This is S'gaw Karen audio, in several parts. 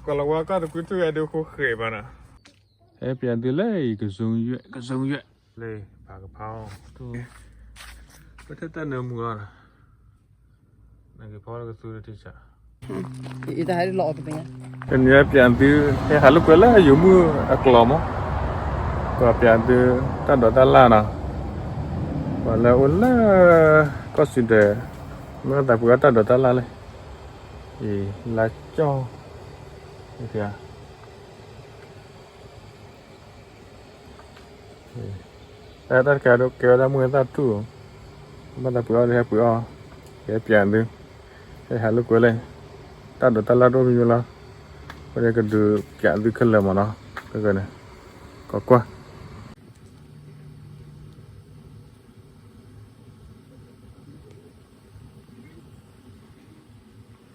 ကလၤဝါကီၢ်တကွံထူၣ်ဂဲၤဒုးဃိဃဲၤဘၣ်နီၤ, ဟဲပျးသုလၢအံၤ ကစုံယွဲၣ် ကစုံယွဲၣ်, လၢပာ်ကဖါအီၤ, ပထက်တၢ်နၢမူအီၤ, နကဖီလၢကသူတထံၣ်ဆး, တနံၤပျးသု ဟဲဟးလိာ်ကွဲလၢယိၤမုၢ်အကျိၤမး, ပှၤပျးသု တၢ်ဒိးတၢ်လၢ်နီၤ, ပှၤလၢအိၣ်လၢ ကီၢ်စံဒဲး, မ့ၢ်သးပှ့ၤအီၣ်တၢ်ဒိးတၢ်လၢ်လၢ အံၤ လါကၠီၣ်, တၢ်တခါဒိးကဲဝဲဒၣ်မုၢ်သၣ်ထူၣ်, ဘၣ်သးပှ့ၤအီၣ်ဒီးဟဲပှ့ၤအီၣ်, ဟဲပျးသု, ဟဲဟးလိာ်ကွဲလၢ တၢ်ဒိးတၢ်လၢ်တအိၣ်မံၤမံၤလီၤ, အဃိန့ၣ်ကဒုးပျးသုခဲလၢာ်မးနီၤ, ကကန့ၣ်, ကကွၢ်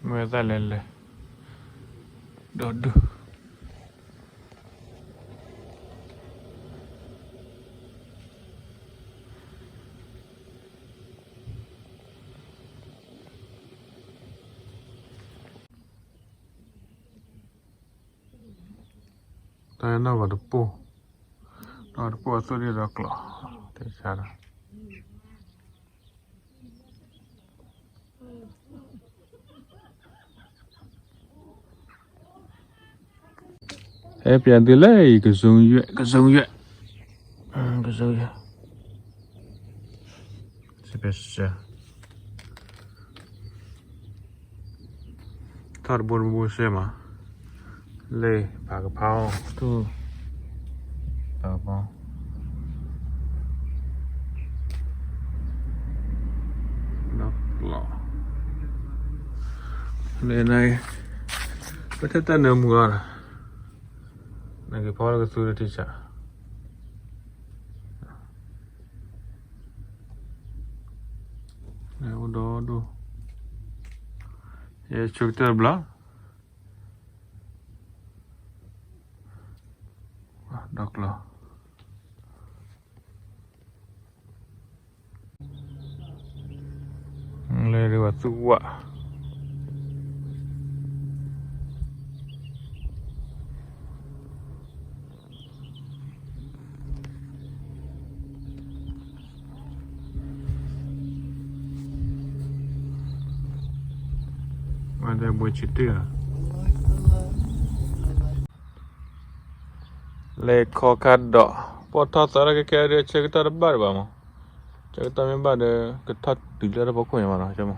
မုၢ်သၣ်လဲၤလဲၤ, ဒီဒူၣ်, တၢ်နီၢ်ဂီၤတပိၢ်, နီၢ်ဂီၤတပိၢ်အသိၣ်ဒံးဒီးကျိး, တဲဆါဒီး ဟဲပျးသုလၢအံၤ ကစုံယွဲၣ် ကစုံယွဲၣ်, ကစုံယွဲၣ်, စံးပဲစၢ, ထီၣ်တဘိတဘိစဲမး, လၢပာ်ကဖါအီၤ ထူၣ်, ပာ်ကဖါ ဒီးကျိး, လၢန, ပထက်တၢ်နၢမူအီၤ, နကဖီလၢကသူတထံၣ်ဆး, အိၣ်ဒီဒူၣ်, ယဆိကတၢၢ်တဘျီ, ဒီးကျိး လၢဒ်ဝဲသူဝၣ်, ဝဲဒၣ်ဘှ့ဆံတၢၢ်, လဲၤခီခါဒီး, ပီၣ်ထီၣ်သးလၢကကဲဒ်ဆၢကတီၢ်တဘၣ်ဒံးဘၣ်မး, ဆၢကတီၢ်မ့ၢ်ဘၣ်ဒီး ကထီၣ်တုၤလၢတၢ်ဖီခိၣ်ညါမးနီၤ,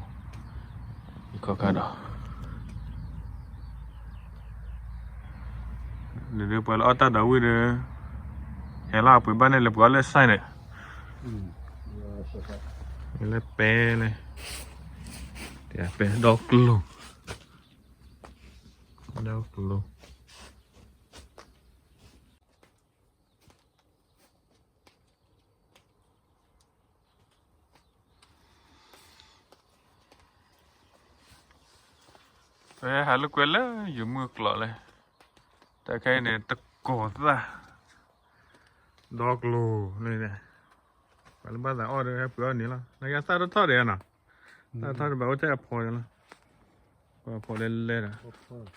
ခီခါဒီး ဒ်ပှၤလၢအီၣ်တၢ်ဒီးဝံၣ်ဒီး, ဟဲလီၤပှ့ၤဘၣ်န့ၣ် လဲၤပှ့ၤအီၣ်လၢ site န့ၣ်, လၢပဲလၢ, ပဲဒီကျိၤ, ဒီကျိၤ ပဟဲဟးလိာ်ကွဲလၢယိၤမုၢ်ကျိးလဲၣ်, တၢ်ခဲအံၤန့ၣ် တကိးသၣ်, ဒီကျိၤန့ၣ်, ပှၤလၢဘၣ်သးအီၣ်ဒီးဟဲပှ့ၤအီၣ်န့ၣ်လီၤ, နကသၣ်ထီၣ်ထီၣ်ဒီးနီၤ, သၣ်ထီၣ်ထီၣ်ဒီးဘၣ်အိၣ်ထဲအဖီန့ၣ်လီၤ, အဖီလဲၤလဲၤဒီး,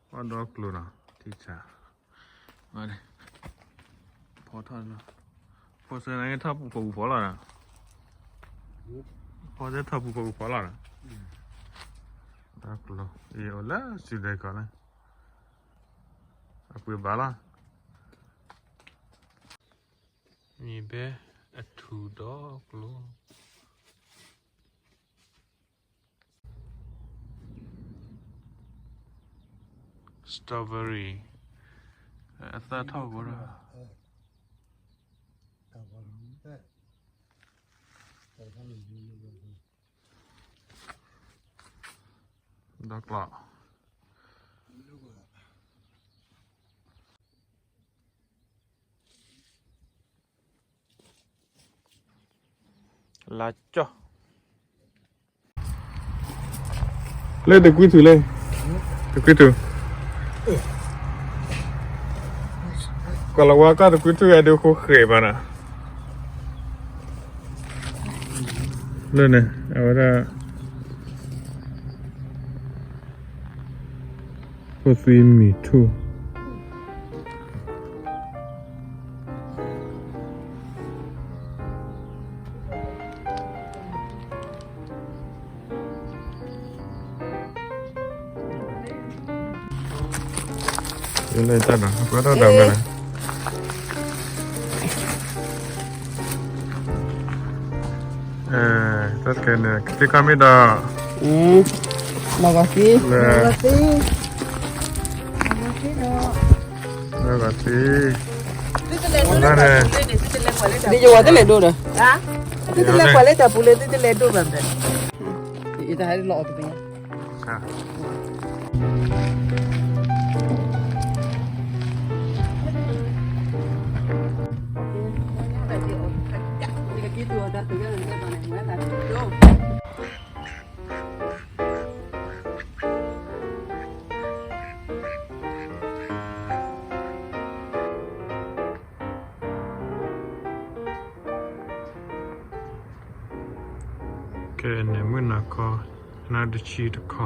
အီၣ်ဒီကျိၤနီၤ ထံဆး ဖီထီၣ်လီၤ, ဖီဆၢနထီၣ်ပူၤဖီပူၤဖီလီၤဒီး, ဖီဆၢထီၣ်ပူၤဖီပူၤဖီလီၤဒီး, တၢ်ကျိၤ အံၤအိၣ်လၢစံးဒဲးကီးလၢ, အပှ့ၤဘၣ်လီၤ, မ့ၢ်ဘဲအထူဒီကျိၤ Strawberry အသၣ်ထီၣ်ကီးဒီး, ဒီကျိၤ လါကၠီၣ် လၢတကွံထူၣ်လဲၣ်, တကွံထူၣ်, ကီၢ်လီၤဝါကီၢ်တကွံထူၣ်ဂဲၤဒုးဃိဃဲၤဘၣ်နီၤ, လၢန့ၣ် အဝဲဒၣ် ထိၣ်သွံမံၤထူၣ် လၢတၢ်ဒီး ပှဲၤထီၣ်ဒီးဝဲလၢ တၢ်တကဲန့ၣ် ကသံၣ်ခီမ့ၢ်ဒီး လီၤဂီၤသံ လီၤဂီၤသံ လီၤဂီၤသံ ဒ်ယဝဲတလဲၤဒိၣ်ဒီး သုတလဲၤကွၢ်လၢတၢ်ပူၤလၢ သုတလဲၤဒိၣ်ဘၣ်ဒီး ယတဟဲလီၤအီၤတသ့ ကဲ န့ၣ်မုၢ်နၤခီ နါတဆံတခီ